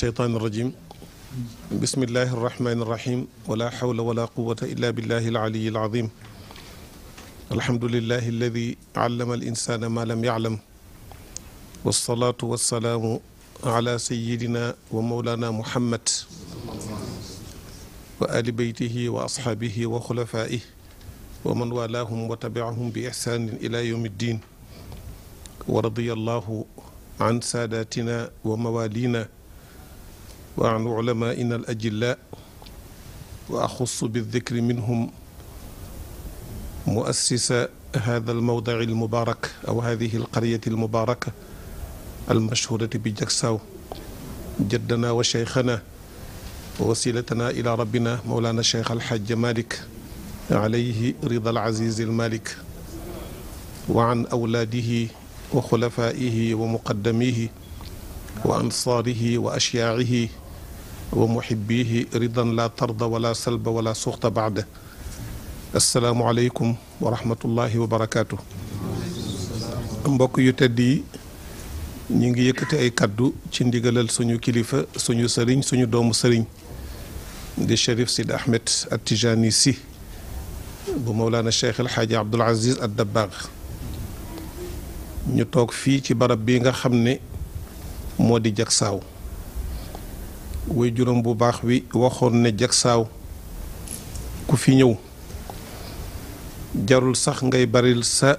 الشيطان الرجيم بسم الله الرحمن الرحيم ولا حول ولا قوة إلا بالله العلي العظيم الحمد لله الذي علم الإنسان ما لم يعلم والصلاة والسلام على سيدنا ومولانا محمد وآل بيته وأصحابه وخلفائه ومن والاهم وتبعهم بإحسان إلى يوم الدين ورضي الله عن ساداتنا وموالينا وعن علمائنا الأجلاء وأخص بالذكر منهم مؤسس هذا الموضع المبارك أو هذه القرية المباركة المشهورة بجكساو جدنا وشيخنا ووسيلتنا إلى ربنا مولانا الشيخ الحاج مالك عليه رضا العزيز المالك وعن أولاده وخلفائه ومقدميه وأنصاره وأشياعه ومحبيه رضا لا طرد ولا سلب ولا سخط بعده. السلام عليكم ورحمة الله وبركاته. mbokk yu tedd yi ñi ngi yëkkati ay kaddu ci ndigalal suñu kilifa suñu sëriñ suñu doomu sëriñ di Cherif Sidi Ahmed At-Tijani Sy bu Mawlana Cheikh El Hadji Abdoul Aziz Ad-Dabakh ñu toog fii ci barab bi nga xam ne moo di Jaksaaw way juróom bu baax wi waxoon ne Jaksaaw ku fi ñëw jarul sax ngay baril sa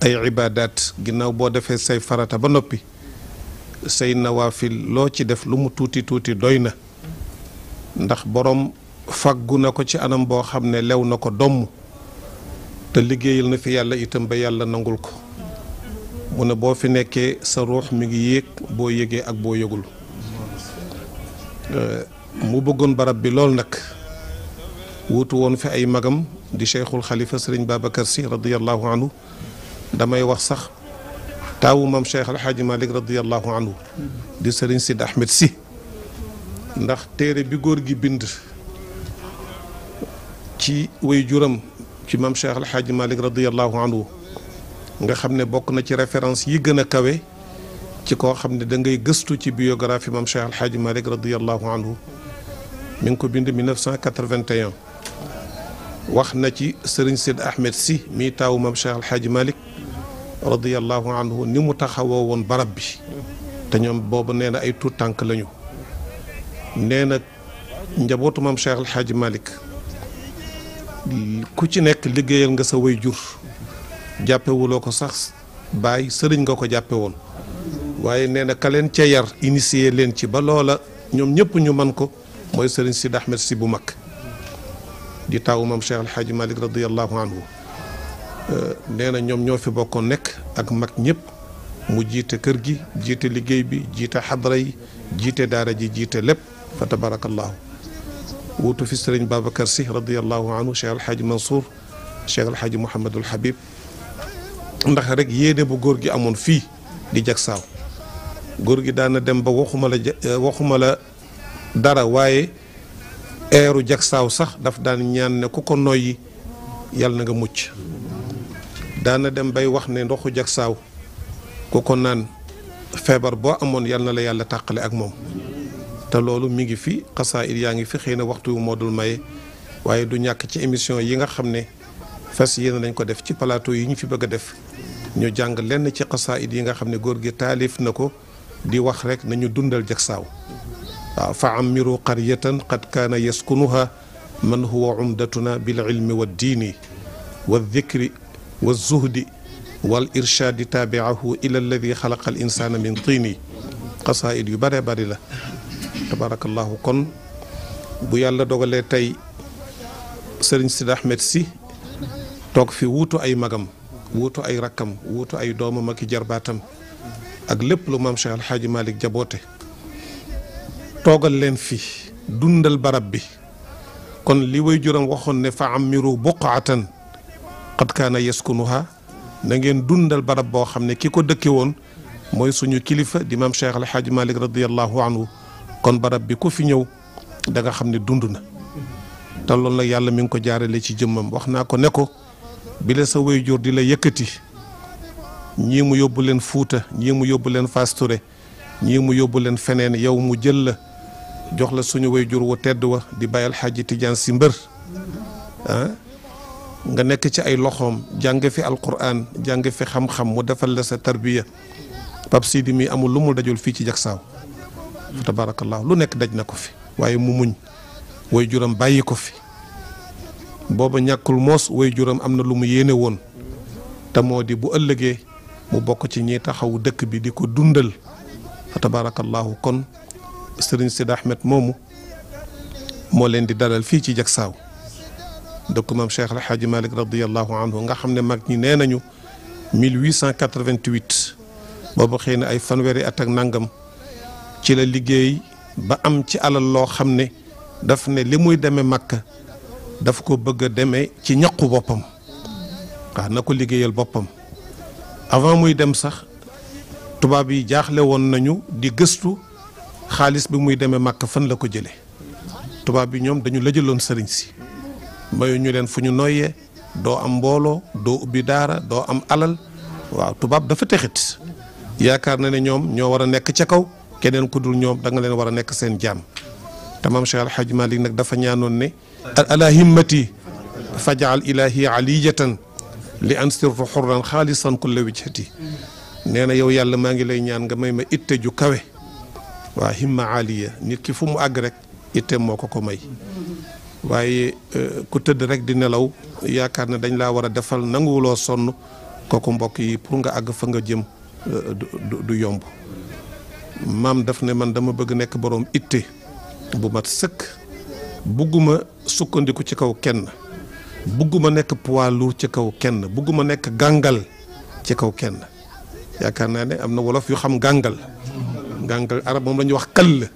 ay ibaadaat ginnaaw boo defee say farata ba noppi say nawaafil loo ci def lu mu tuuti tuuti doy na ndax boroom fàggu na ko ci anam boo xam ne lew na ko domm te liggéeyal na fi yàlla itam ba yàlla nangul ko mu ne boo fi nekkee sa ruux mi ngi yéeg boo yégee ak boo yëgul mu bëggoon barab bi lool nag wuutu woon fi ay magam di cheikhul xalifa sëriñ Babacar Sy radiyallahu anhu damay wax sax taawu mam cheikh alxaaji Malik radiyallahu anhu di sëriñ Sidi Ahmed Sy ndax téere bi góor gi bind ci way juram ci mam cheikh alxaaji Malik radiyallahu anhu nga xam ne bokk na ci référence yi gën a kawe ci koo xam ne da ngay gëstu ci biographie mam cheikh alxaaji Malik radiyallahu anhu mi ngi ko bind 1981 wax na ci sëriñ Sidi Ahmed Sy mii taawu mam cheikh alxaaji Malik radiyallahu anhu ni mu taxawoo woon barab bi te ñoom boobu nee na ay tuut tànk lañu nee na njabootu mam cheikh alxaaji Malik ku ci nekk liggéeyal nga sa way jur jàppewuloo ko sax baay sëriñ nga ko jàppe woon waaye nee na ka leen ca yar initié leen ci ba loola ñoom ñëpp ñu man ko mooy sëriñ Sidi Ahmed Sy bu mag di taawu mam cheikh alxaaji Malik radiyallahu anhu nee na ñoom ñoo fi bokkoon nekk ak mag ñëpp mu jiite kër gi jiite liggéey bi jiite xadra yi jiite daara ji jiite lépp fa tabarakallahu wuutu fi sëriñ Babacar Sy radiyallahu anhu cheikh alxaaji Mansour cheikh alxaaji Mouhamadul Habib ndax rek yéene bu góor gi amoon fii di Jaksaaw góor gi daana dem ba waxuma la dara waaye eeru Jaksaaw sax daf daan ñaan ne ku ko noyyi yàlla na nga mucc daana dem bay wax ne ndoxu Jaksaaw ku ko naan feebar boo amoon yàlla na la yàlla tàqale ak moom te loolu mi ngi fi xasaayid yaa ngi fi xëy na waxtu moo dul maye waaye du ñàkk ci émission yi nga xam ne fas yéene nañ ko def ci plateau yi ñu fi bëgg a def ñu jàng lenn ci xasaayid yi nga xam ne góor gi taalif na ko di wax rek nañu dundal Jaksaaw waaw fa amiru qaryatan qad kaana yaskunuha man huwa umdatuna bil ilmi wa diini wa dhikri wa zuhdi wal irshaadi taabiahu ila alladi xalaqa al insana min tiini xasaayid yu bare bari la tabarakallahu kon bu yàlla dogalee tey sëriñ Sidi Ahmed Sy toog fi wuutu ay magam wuutu ay rakkam wuutu ay doomam ak i jarbaatam ak lépp lu maam Cheikh Alxaaji Malik jaboote toogal leen fi dundal barab bi kon li way juram waxoon ne fa amiru buqaatan qad kaana yaskunuha na ngeen dundal barab boo xam ne ki ko dëkke woon mooy suñu kilifa di maam Cheikh Alxaaji Malik radiyallahu anhu kon barab bi ku fi ñëw da nga xam ne dund na te loolu nag yàlla mi ngi ko jaarale ci jëmmam wax naa ko ne ko bi la sa way jur di la yëkkati ñii mu yóbbu leen Fuuta ñii mu yóbbu leen Fass Touré ñii mu yóbbu leen feneen yow mu jël la jox la suñu way jur wu tedd wa di bàyyal xaaji Tijaan si mbër nga nekk ci ay loxoom jàng fi alquran jàng fi xam-xam mu defal la sa tarbiya Pape Sidi mi amul lu mu dajul fii ci Jaksaaw fa tabarakallah lu nekk daj na ko fi waaye mu muñ way juram bàyyi ko fi booba ñàkkul moos way juram am na lu mu yéene woon te moo di bu ëllëgee mu bokk ci ñi taxaw dëkk bi di ko dundal fa tabarakallahu kon Serigne Sidi Ahmed moomu moo leen di dalal fii ci Jaksaaw dëkk maam Cheikh El Hadji Malick radiyallahu anhu nga xam ne mag ñi nee nañu 1888 boobu xëy na ay fanweeri at ak nangam ci la liggéey ba am ci alal loo xam ne daf ne li muy demee Makka daf ko bëgg a demee ci ñaqu boppam waaw na ko liggéeyal boppam avant muy dem sax tubaab yi jaaxle woon nañu di gëstu xaalis bi muy demee Makka fan la ko jëlee tubaab bi ñoom dañu lëjaloon sëriñ si mayu ñu leen fu ñu noyyee doo am mbooloo doo ubbi daara doo am alal waaw tubaab dafa texit yaakaar na ne ñoom ñoo war a nekk ca kaw keneen ku dul ñoom da nga leen war a nekk seen jaam te maam Cheikh El Hadji Malick nag dafa ñaanoon ne ala himmati fajal ilahi aliyatan li an sirtu xurran xaalisan kulla wijhati nee na yow yàlla maa ngi lay ñaan nga may ma itte ju kawe waa himma aliya nit ki fu mu àgg rek itteem moo ko may waaye ku tëdd rek di nelaw yaakaar ne dañ laa war a defal nanguwuloo sonn kooku mbokk yi pour nga àgg fa nga jëm du yomb maam daf ne man dama bëgg nekk boroom itte bu mat sëkk bugguma sukkandiku ci kaw kenn bugguma nekk poids lourd ci kaw kenn bugguma nekk gàngal ci kaw kenn yaakaar naa ne am na wolof yu xam gàngal arab moom la ñuy wax këll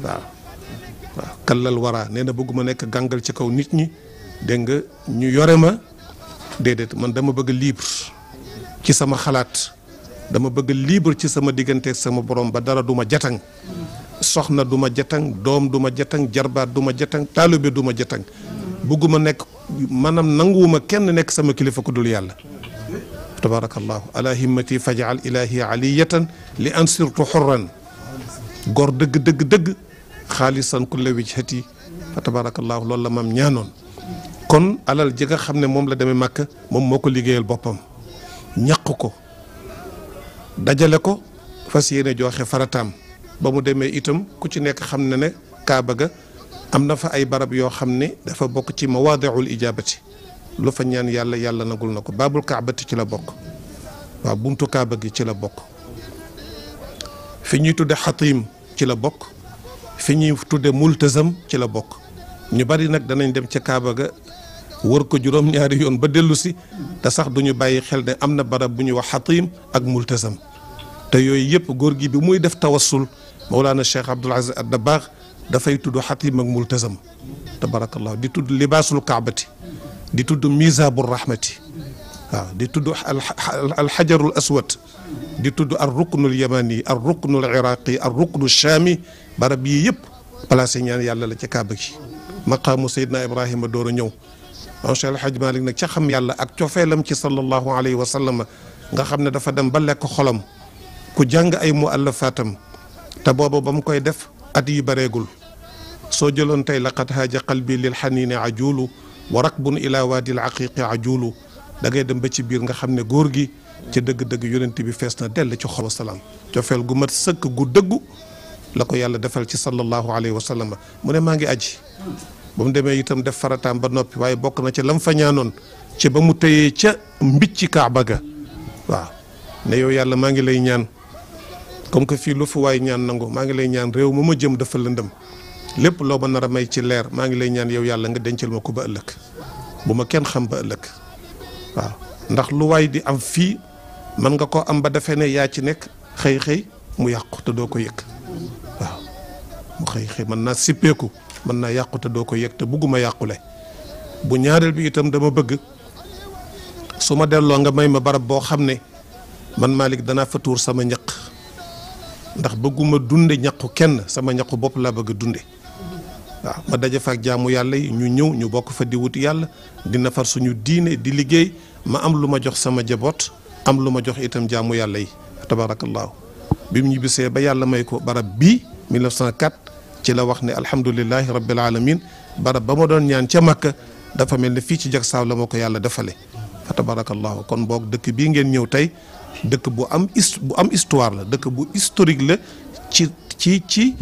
waaw kallal waraa nee na bëgguma nekk gàngal ci kaw nit ñi dégg nga ñu yore ma déedéet man dama bëgg libre ci sama xalaat dama bëgg libre ci sama diggante sama borom ba dara du ma jatang soxna du ma jatang doom du ma jatang jarbaat du ma jatang taalibe du ma jatang bëgguma nekk maanaam nanguwuma kenn nekk sama kilifa ku dul yàlla tabarakallahu ala himmati fajal ilahi aliyatan li an sirtu xurran gor dëgg xaalisan kulla wijhati fa tabarakallahu loolu la maam ñaanoon kon alal ji nga xam ne moom la demee Màkka moom moo ko liggéeyal boppam ñaq ko dajale ko fas yéene joxe farataam ba mu demee itam ku ci nekk xam ne ne Kaaba ga am na fa ay barab yoo xam ne dafa bokk ci mawaadiul ijabati lu fa ñaan yàlla nagul na ko baabul kaabati ci la bokk waaw buntu Kaaba gi ci la bokk fi ñuy tudde xatim ci la bokk fi ñuy tudde multazam ci la bokk ñu bari nag danañ dem ca Kaaba ga wër ko juróom-ñaari yoon ba dellu si te sax duñu bàyyi xel ne am na barab bu ñuy wax xatim ak multazam te yooyu yëpp góor gi bi muy def tawassul Mawlana Cheikh Abdoul Aziz Ad-Dabakh dafay tudd xatim ak multazam tabarakallah di tudd libaasul kaabati di tudd misabu rahmati waaw di tudd alxajarul aswad di tudd ar ruknul yamani ar ruknul iraqi ar ruknul shami barab yii yëpp placé ñaan yàlla la ca Kaaba gi maqaamu Seydina Ibrahima door a ñëw Cheikh El Hadji Malick nag ca xam yàlla ak cofeelam ci sallallahu alayhi wa sallam nga xam ne dafa dem ba lekk xolam ku jàng ay muallafaatam te booba ba mu koy def at yi bareegul soo jëloon tey laqad haaja qalbi lil xaniini ajulu wa rakbun ila waadil aqiqi ajulu da ngay dem ba ci biir nga xam ne góor gi ci dëgg-dëgg yonent bi fees na dell ci xol salaam cofeel gu mat sëkk gu dëggu la ko yàlla defal ci sallallahu alayhi wa sallam mu ne maa ngi aji ba mu demee itam def farataam ba noppi waaye bokk na ci lam fa ñaanoon ci ba mu tëyee ca mbicci Kaaba ga waaw ne yow yàlla maa ngi lay ñaan comme que fii lu fi waay ñaan nangu maa ngi lay ñaan réew ma jëm dafa lëndëm lépp loo ma nar a may ci leer maa ngi lay ñaan yow yàlla nga dencal ma ko ba ëllëg bu ma kenn xam ba ëllëg waaw ndax lu waay di am fii mën nga koo am ba defee ne yaa ci nekk xëy mu yàqu te doo ko yëg waaw mu xëy mën naa sippeeku mën naa yàqu te doo ko yëg te bugguma yàqule bu ñaareel bi itam dama bëgg su ma delloo nga may ma barab boo xam ne man Malick danaa fa tuur sama ñaq ndax bëgguma dunde ñaqu kenn sama ñaqu bopp laa bëgg dunde waaw ma daje fa ak jaamu yàlla yi ñu ñëw ñu bokk fa di wuti yàlla di nafar suñu diine di liggéey ma am lu ma jox sama jaboot am lu ma jox itam jaamu yàlla yi tabaarakallaahu bi mu ñibbisee ba yàlla may ko barab bii 1904 ci la wax ne alhamdulilahi rabbil alamin barab ba ma doon ñaan ca Makka dafa mel ne fii ci Jaksaaw la ma ko yàlla defale fa tabarakallahu kon boog dëkk bii ngeen ñëw tey dëkk bu am histoire la dëkk bu historique la ci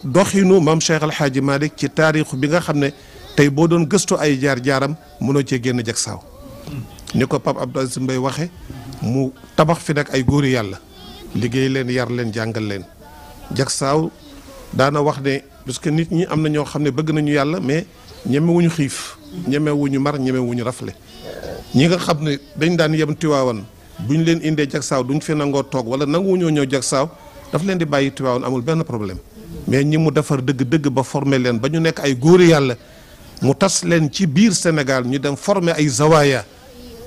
doxinu maam Cheikh El Hadji Malick ci taarixu bi nga xam ne tey boo doon gëstu ay jaar-jaaram mënoo cee génn Jaksaaw ni ko Pape Abdou Aziz Mbaye waxe mu tabax fi nag ay góori yàlla liggéey leen yar leen jàngal leen Jaksaaw daana wax ne parce que nit ñi am na ñoo xam ne bëgg nañu yàlla mais ñemewuñu xiif ñemewuñu mar ñemewuñu rafle ñi nga xam ne dañ daan yem Tiwaawan buñ leen indee Jaksaaw duñ fi nangoo toog wala nanguwuñoo ñëw Jaksaaw daf leen di bàyyi Tiwaawan amul benn problème mais ñi mu defar dëgg-dëgg ba former leen ba ñu nekk ay góori yàlla mu tas leen ci biir Sénégal ñu dem former ay zawaaya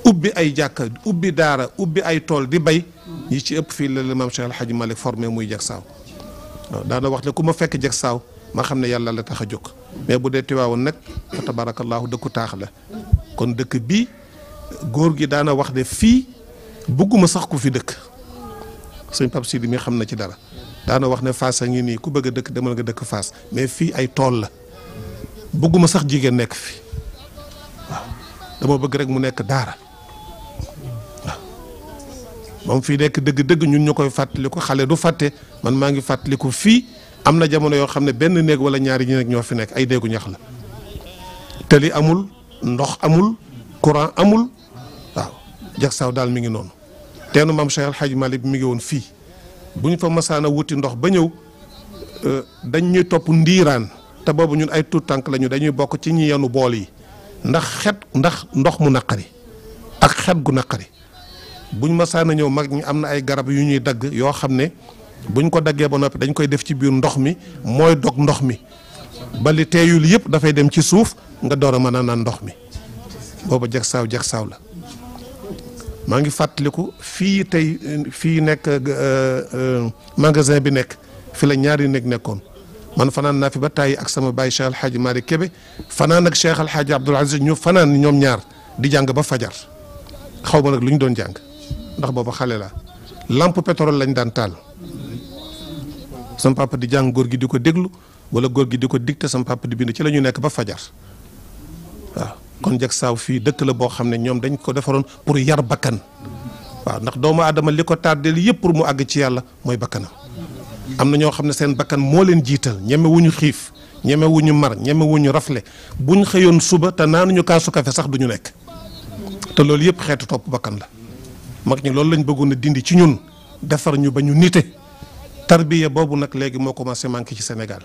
ubbi ay jàkka ubbi daara ubbi ay tool di bay ñi ci ëpp fii la maam Cheikh El Hadji Malick formé muy Jaksaaw waaw daana wax ne ku ma fekk Jaksaaw ma xam ne yàlla la tax a jóg mais bu dee Tiwaawan nag fa tabarakallahu dëkku taax la kon dëkk bii góor gi daana wax ne fii bëgguma sax ku fi dëkk sëñ Pape Sidi mi xam na ci dara daana wax ne Fass a ngi nii ku bëgg a dëkk demal nga dëkk Fass mais fii ay tool la bëgguma sax jigéen nekk fi waaw dama bëgg rek mu nekk daara waaw moom fii nekk dëgg-dëgg ñun ñu koy fàttaliku xale du fàtte man maa ngi fàttaliku fii am na jamono yoo xam ne benn néeg wala ñaari ñi nag ñoo fi nekk ay néegu ñax la tëli amul ndox amul courant amul waaw Jaksaaw daal mi ngi noonu teenu maam Cheikh El Hadji Malick bi mi ngi woon fii bu ñu fa masaana wuti ndox ba ñëw dañ ñuy topp ndiiraan te boobu ñun ay tuut tànk lañu dañuy bokk ci ñi yenu bool yi ndax ndox mu naqari ak xet gu naqari buñ masaana ñëw mag ñi am na ay garab yu ñuy dagg yoo xam ne buñ ko daggee ba noppi dañ koy def ci biir ndox mi mooy dog ndox mi ba li teeyul yëpp dafay dem ci suuf nga door a mën a naan ndox mi booba Jaksaaw la maa ngi fàttaliku fii tey fii nekk magasin bi nekk fi la ñaari néeg nekkoon man fanaan naa fi ba tàyyi ak sama baay Cheikh El Hadji Malick Kébé fanaan ak Cheikh El Hadji Abdoul Aziz ñu fanaan ñoom ñaar di jàng ba fajar xaw ma nag lu ñu doon jàng ndax booba xale la lampe pétrole lañ daan taal sama papa di jàng góor gi di ko déglu wala góor gi di ko dicté sama papa di bind ci la ñu nekk ba fajar waaw kon Jaksaaw fii dëkk la boo xam ne ñoom dañ ko defaroon pour yar bakkan waaw ndax doomu aadama li ko tardeel yëpp pour mu àgg ci yàlla mooy bakkanam am na ñoo xam ne seen bakkan moo leen jiital ñeme wuñu xiif ñeme wuñu mar ñeme wuñu rafle buñ xëyoon suba te naanuñu kaasu kafe sax duñu nekk te loolu yëpp xeetu topp bakkan la mag ñi loolu lañ bëggoon a dindi ci ñun defar ñu ba ñu nite tarbiya boobu nag léegi moo commencé manqué ci Sénégal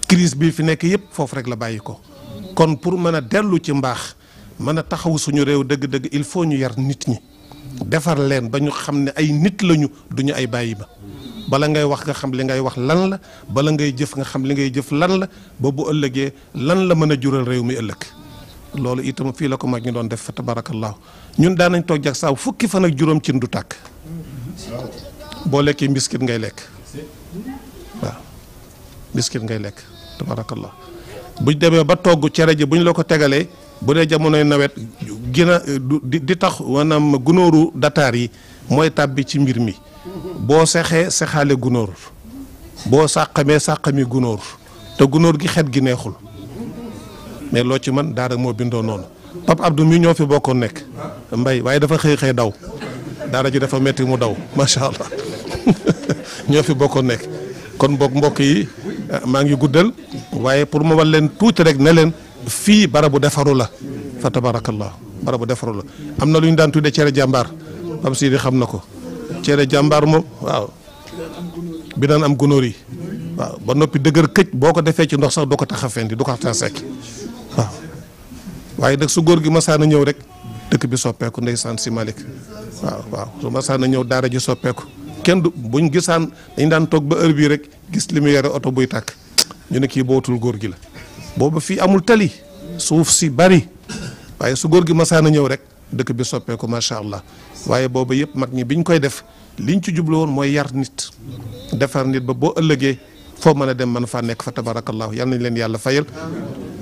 crise bii fi nekk yëpp foofu rek la bàyyi ko kon pour mën a dellu ci mbaax mën a taxaw suñu réew dëgg-dëgg il faut ñu yar nit ñi defar leen ba ñu xam ne ay nit lañu duñu ay bàyyi ba bala ngay wax nga xam li ngay wax lan la bala ngay jëf nga xam li ngay jëf lan la ba bu ëllëgee lan la mën a jural réew mi ëllëg loolu itam fii la ko mag ñu doon def fa tabarakallahu ñun daan nañ toog Jaksaaw fukki fan ak juróom cin du tàkk boo lekkee mbiskit ngay lekk waaw mbiskit ngay lekk tabarakallahu buñ demee ba togg cere ji buñ la ko tegalee bu dee jamonoy nawet gina di tax maanaam gunóoru dataar yi mooy tàbbi ci mbir mi boo sexaale gunóor boo sàqami gunóor te gunóor gi xet gi neexul mais loo ci man daara moo bindoo noonu Pape Abdou mi ñoo fi bokkoon nekk mbay waaye dafa xëy daw daara ji dafa metti mu daw macha allah ñoo fi bokkoon nekk kon boog mbokk yi maa ngi guddal waaye pour ma wal leen tuuti rek ne leen fii barabu defaru la fa tabarakallah barabu defaru la am na lu ñu daan tuddee cere jàmbaar Pape Sidi xam na ko cere jàmbaar moom waaw bi daan am gunóor yi waaw ba noppi dëgër këj boo ko defee ci ndox sax doo ko tax a fendi du ko tax a sekk waaw waaye nag su góor gi masaana ñëw rek dëkk bi soppeeku ndeysaan si Malick waaw su masaana ñëw daara ji soppeeku kenn du buñ gisaan dañ daan toog ba heure bii rek gis li mu yore oto buy tàkk ñu ne kii bootul góor gi la booba fii amul tali suuf si bari waaye su góor gi masaana ñëw rek dëkk bi soppeeku macha allah waaye booba yëpp mag ñi biñ koy def liñ ci jublu woon mooy yar nit defar nit ba boo ëllëgee foo mën a dem mën faa nekk fa tabarakallahu yal nañ leen yàlla fayal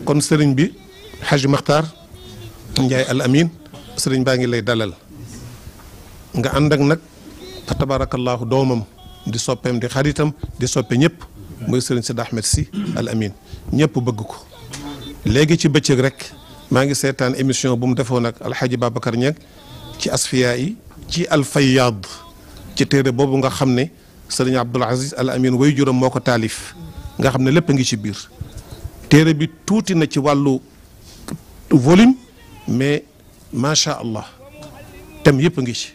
kon sëriñ bi Hadj Makhtar Ndiaye Al Amin sëriñ baa ngi lay dalal nga ànd ak nag fa tabarakallahu doomam di soppeem di xaritam di soppe ñëpp muy Serigne Sidi Ahmed Sy Al Amin ñëpp bëgg ko. léegi ci bëccëg rek maa ngi seetaan émission bu mu defoon ak Alhaji Babacar Niang ci asfiya yi ci Alfayaad ci téere boobu nga xam ne Serigne Abdoul Aziz Al Amin way juram moo ko taalif nga xam ne lépp a ngi ci biir téere bi tuuti na ci wàllu volume mais macha allah thème yëpp a ngi ci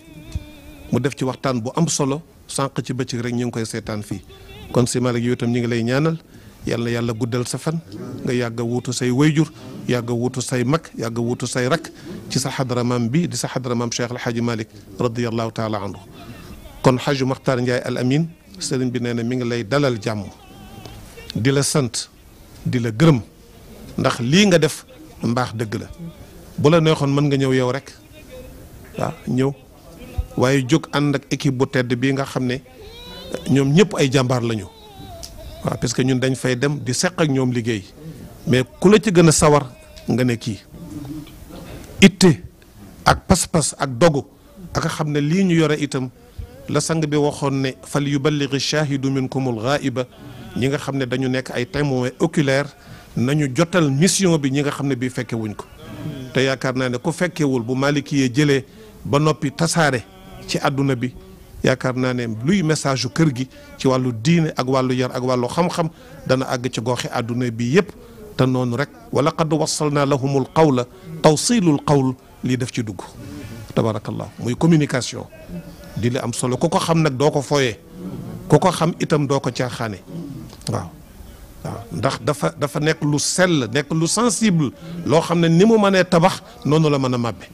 mu def ci waxtaan bu am solo sànq ci bëccëg rek ñu ngi koy seetaan fii kon si Malick yow itam ñu ngi lay ñaanal yàlla yàlla guddal sa fan nga yàgg a wuutu say wayjur yàgg a wuutu say mag yàgg a wuutu say rak ci sa xadra maam bi di sa xadra maam Cheikh El Hadj Malick radiyallahu taala anhu kon Hadj Makhtar Ndiaye Al Amin sëriñ bi nee na mi ngi lay dalal jàmm di la sant di la gërëm ndax lii nga def mbaax dëgg la bu la neexoon mën nga ñëw yow rek waaw ñëw waaye jóg ànd ak équipe bu tedd bii nga xam ne ñoom ñëpp ay jàmbaar lañu waaw parce que ñun dañ fay dem di seq ak ñoom liggéey mais ku la ci gën a sawar nga ne kii itte ak pas-pas ak dogu ak xam ne lii ñu yore itam la sang bi waxoon ne fal yuballighi shahidu minkumul ghaiba ñi nga xam ne dañu nekk ay témoins oculaires nañu jotal mission bi ñi nga xam ne bii fekke wuñ ko te yaakaar naa ne ku fekkewul bu Maliki yee jëlee ba noppi tasaare ci àdduna bi yaakaar naa ne luy message yu kër gi ci wàllu diine ak wàllu yar ak wàllu xam-xam dana àgg ci goxi àdduna bi yëpp te noonu rek wala qad wassalna lahumul qawla tawsilul qawl lii def ci dugg tabarakallah muy communication di la am solo ku ko xam nag doo ko fooyee ku ko xam itam doo ko caaxaane waaw waaw ndax dafa nekk lu sell nekk lu sensible loo xam ne ni mu mënee tabax noonu la mën a màbbe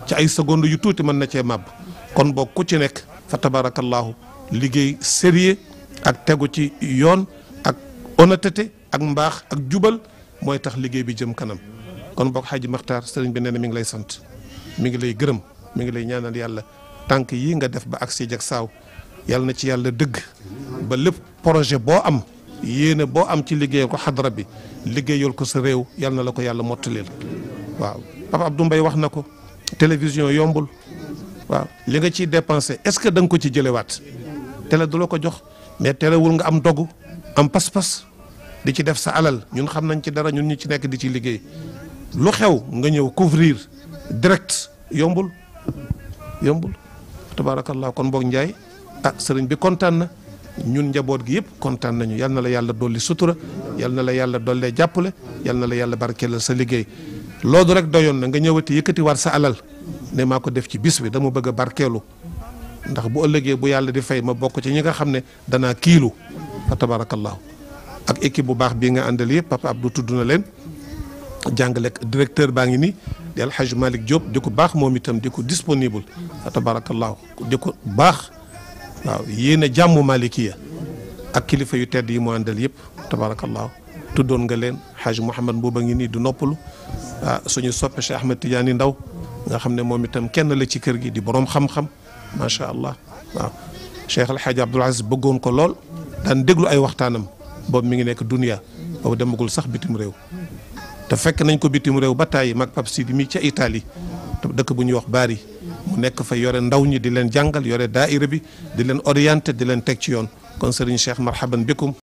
ci ay secondes yu tuuti mën na cee màbb kon boog ku ci nekk fa tabarakallahu liggéey sérieux ak tegu ci yoon ak honnêteté ak mbaax ak jubal mooy tax liggéey bi jëm kanam kon boog Hadji Makhtar sëriñ bi nee na mi ngi lay sant mi ngi lay gërëm mi ngi lay ñaanal yàlla tànk yii nga def ba agsi jak saaw yàlla na ci yàlla dëgg ba lépp projet boo am yéene boo am ci liggéeyal ko xadra bi liggéeyal ko sa réew yàlla na la ko yàlla mottaleel waaw Papa Abdou Mbaye wax na ko télévision yombul waaw li nga ciy dépensé est-ce que da nga ko ci jëlewaat télé du la ko jox mais terewul nga am dogu am pas-pas di ci def sa alal ñun xam nañ ci dara ñun ñi ci nekk di ci liggéey lu xew nga ñëw couvrir direct yombul tabarakallah kon boog Ndiaye sëriñ bi kontaan na ñun njaboot gi yëpp kontaan nañu yal na la yàlla dolli sutura yal na la yàlla dollee jàppale yal na la yàlla barkeelal sa liggéey loolu rek doyoon na nga ñëwati yëkkati war sa alal ne maa ko def ci bis bi dama bëgg a barkeelu ndax bu ëllëgee bu yàlla di fay ma bokk ci ñi nga xam ne danaa kiilu fa tabarakallahu ak équipe bu baax bii nga àndal yëpp Papa Abdou tudd na leen jàngale directeur baa ngi nii di El Hadj Malick Diop di ko baax moom itam di ko disponible fa tabarakallahu di ko baax waaw yéen a jàmm Malikiya ak kilifa yu tedd yi mu àndal yëpp tabarakallahu tuddoon nga leen Hadj Mouhamad Mbouba ngi nii du noppalu suñu soppe Cheikh Ahmed Tidiane Ndaw nga xam ne moom itam kenn la ci kër gi di borom xam-xam macha allah waaw Cheikh El Hadj Abdoul Aziz bëggoon ko lool daan déglu ay waxtaanam boobu mi ngi nekk dunia boobu demagul sax bitim réew te fekk nañ ko bitim réew ba tàyyi mag Pape Sidi mi ca Italie dëkk bu ñuy wax Bari mu nekk fa yore ndaw ñi di leen jàngal yore daaira bi di leen orienté di leen teg ci yoon kon Serigne Cheikh marhaban bikum